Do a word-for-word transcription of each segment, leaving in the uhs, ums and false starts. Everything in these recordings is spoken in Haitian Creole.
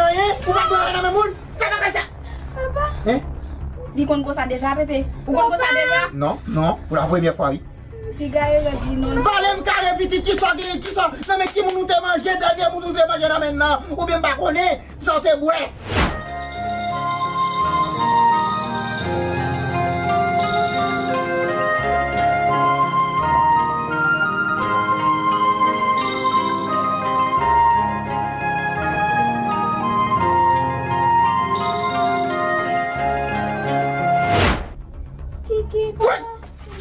Hein? Ou pa pran nan men moun? Sa pa ka sa. Papa. Hein? Li konn konsa deja, Pepe? Ou konn konsa deja? Non, non, pou la premyè fwa, wi. Piga erè di non. Pale m kare pitit, kisa w gen, kisa w, nan men ki moun ou te manje, dènye moun ou te manje nan men nan, oubyen m pa konnen, sa w te bwè. Kiki. Wi!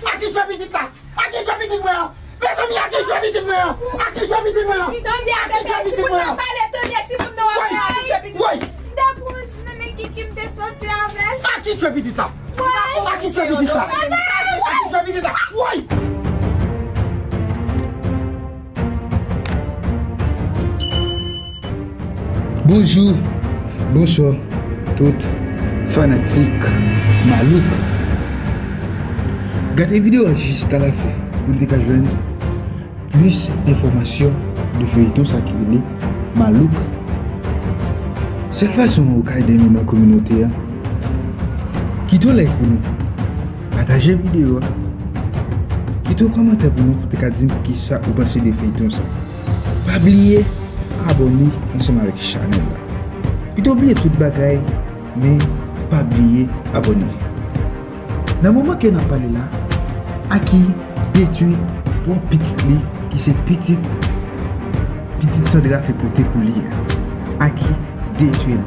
A ki jwe pitit la? A ki jwe pitit mwen an? Mezanmi, a ki jwe pitit mwen an? A ki jwe pitit mwen an? Tande, a ki jwe pitit mwen an? Pale, tande, timoun nan ap pale. Woy! Woy! M te pran nan men Kiki, m te soti avè l. A ki jwe pitit la? Woy! A ki jwe pitit la? A ki jwe pitit la? Woy! Bonjou, bonswa, tout fanatik Malouk. Gade videyo a jiska lafen pou n te ka jwenn plis enfòmasyon de feyton sa ki rele Malouk. Sèl fason ou ka ede nou nan kominote a, kite yon like pou nou, pataje videyo a, kite yon kòmantè pou nou pou te ka di n kisa ou panse de feyton sa. Pa bliye abòne ansanm avèk chanèl la. Pito bliye tout bagay, men pa bliye abòne. Nan moman ke n ap pale la, Aki detwi pwòp pitit li, ki se pitit, pitit Sandra te pote pou li a. Aki detwi l.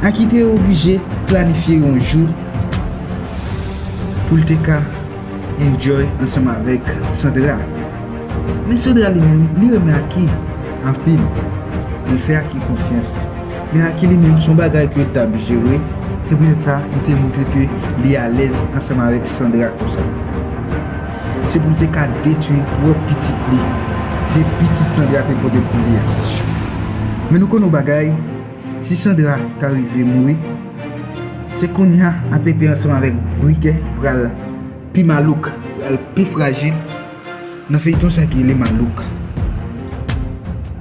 Aki te oblije planifye yon jou pou l te ka enjoy ansanm avèk Sandra. Men Sandra li menm, li renmen Aki anpil. Li fè Aki konfyans. Men Aki li menm, se yon bagay ke l t ap jere. Se poutèt sa, li te montre ke li alèz ansanm avèk Sandra konsa. Se pou l te ka detwi pwòp pitit li. Se pitit Sandra te pote pou li a. Men nou konn yon bagay, si Sandra ta rive mouri, se kounye a Pepe ansanm avèk Brikè pral pi malouk, pral pi frajil nan feyton sa ki rele Malouk.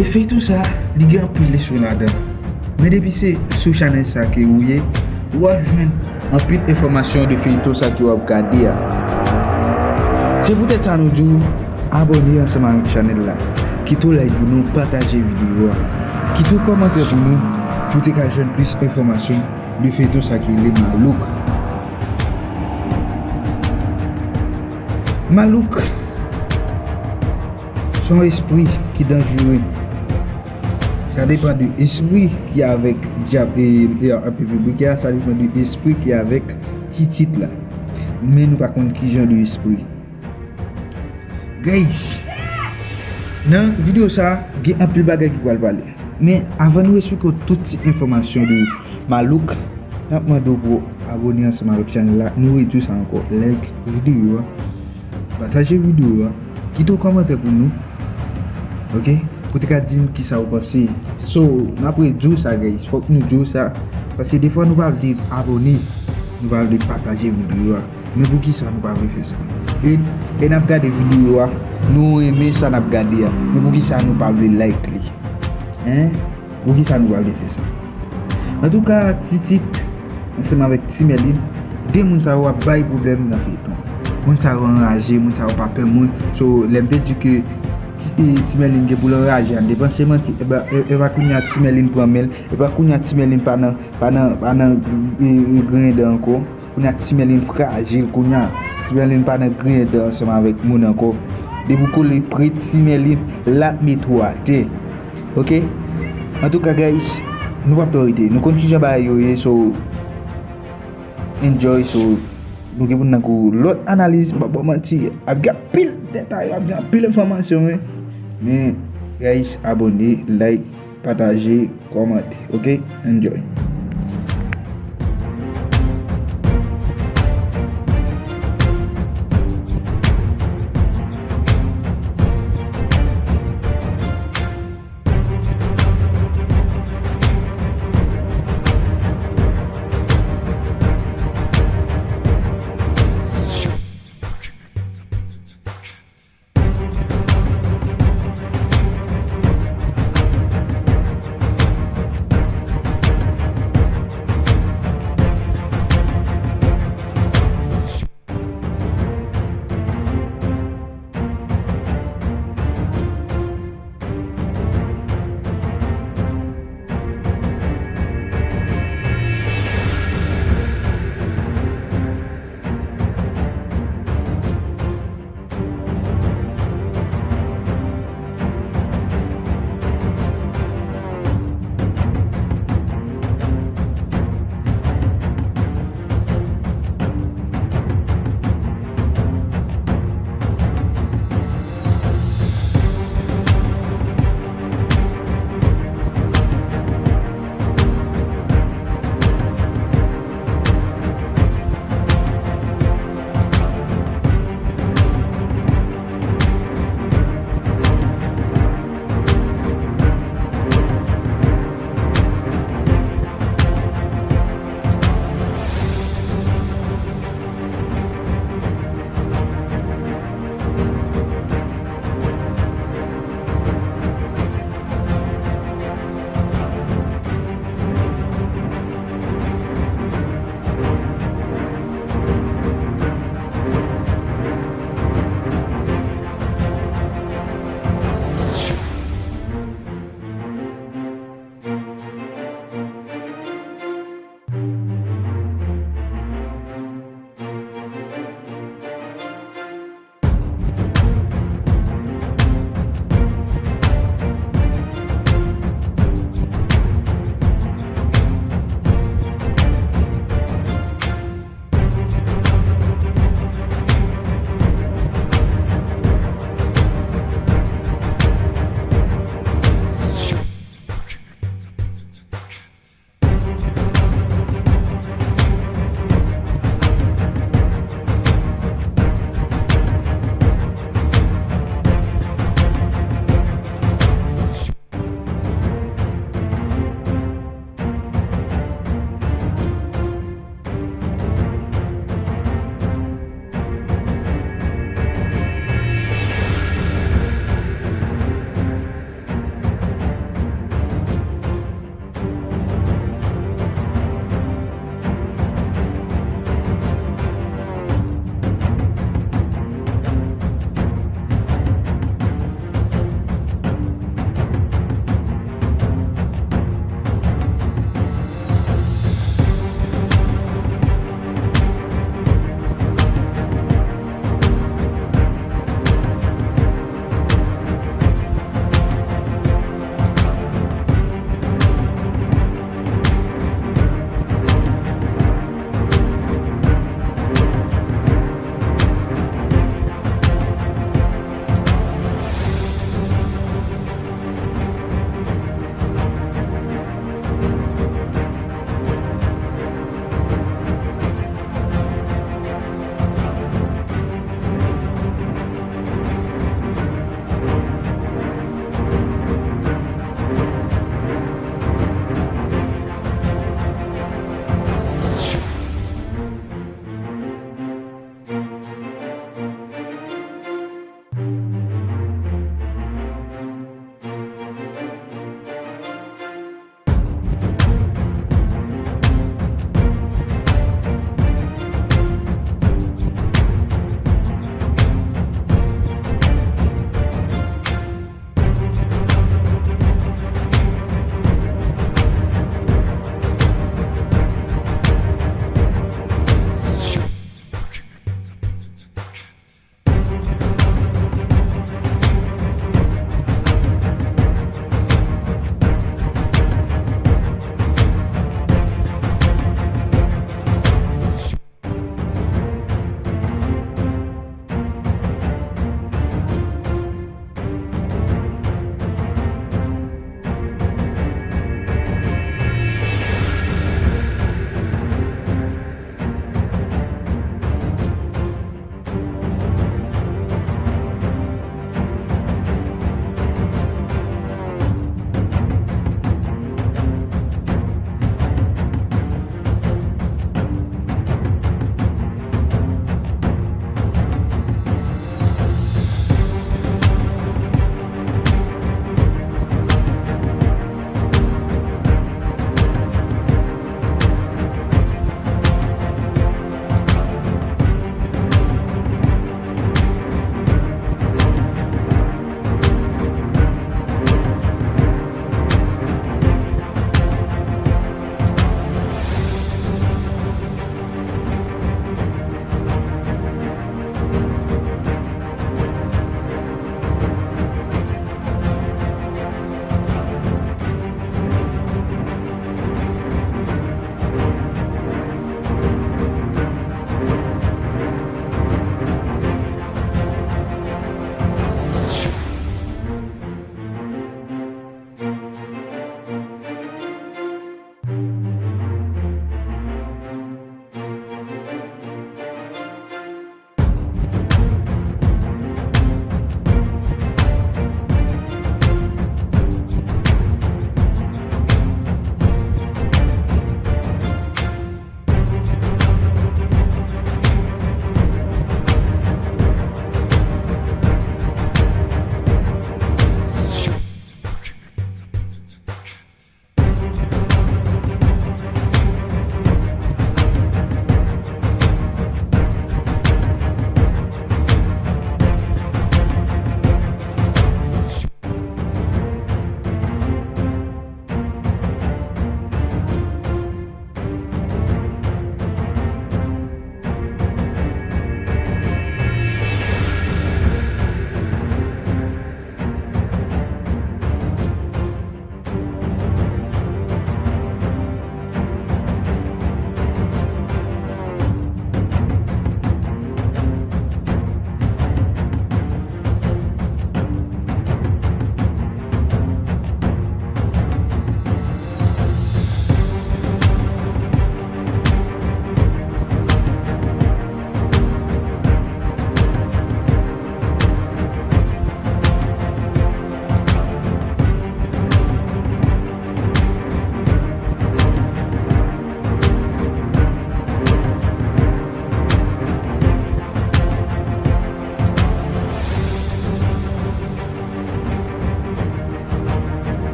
E feyton sa, li gen anpil leson ladan. Men depi se sou chanèl sa ke ou ye, w ap jwenn anpil enfòmasyon de feyton sa ke w ap gade a. Se poutèt sa nou di w abòne ansanm avèk chanèl la. Kite yon like pou nou, pataje videyo a. Kite yon kòmantè pou nou, pou te ka jwenn plis enfòmasyon de feyton sa ki rele Malouk. Malouk se yon espri ki danjere. Sa depann de espri ki avèk dyab e, e, e, Brikè a, sa depann de espri ki avèk Titit la. Men nou pa konn ki jan de espri. Guys, nan videyo sa, gen anpil bagay ki pral pale. Men avan nou esplike w tout ti enfòmasyon de Malouk, n ap mande w pou w abòne ansanm avèk chanèl la. Nou redi w sa ankò. Like videyo a. Pataje videyo a. Kite yon kòmantè pou nou. Oke? Pou te ka di n kisa ou panse. So, n ap redi w sa, guys. Fòk nou di w sa. Paske defwa nou pa vle abòne. Nou pa vle pataje videyo a. Men poukisa nou pa vle fè sa? E, e n ap gade videyo a, nou renmen sa n ap gade a. Men poukisa nou pa vle like li? Hein? Poukisa nou pa vle fè sa? Antouka, Titit ansanm avèk Ti Mèlin, de moun sa yo ap bay pwoblèm nan feyton. Moun sa yo anraje, moun sa yo pa pè moun. So, lè m te di ke Ti, e, Ti Mèlin gen pou l anraje a, m te panse manti. E ba, e, e ba kounye a Ti Mèlin pran men l. E ba kounye a Ti Mèlin pa nan, pa nan, pa nan, e, e, griyen dan ankò. Kounye a Ti Mèlin frajil, kounye a Ti Mèlin pa nan griyen dan ansanm avèk moun ankò. Depi w kole pre Ti Mèlin, l ap mete w atè. Oke? Antouka, guys, nou p ap twò rete. Nou konn kijan bagay yo ye, so, enjoy, so, nou gen pou n nan gwo lòt analiz, m p ap ba w manti, ap gen anpil detay, ap gen anpil enfòmasyon, wi. Men, guys, abòne, like, pataje, kòmante, oke? Enjoy.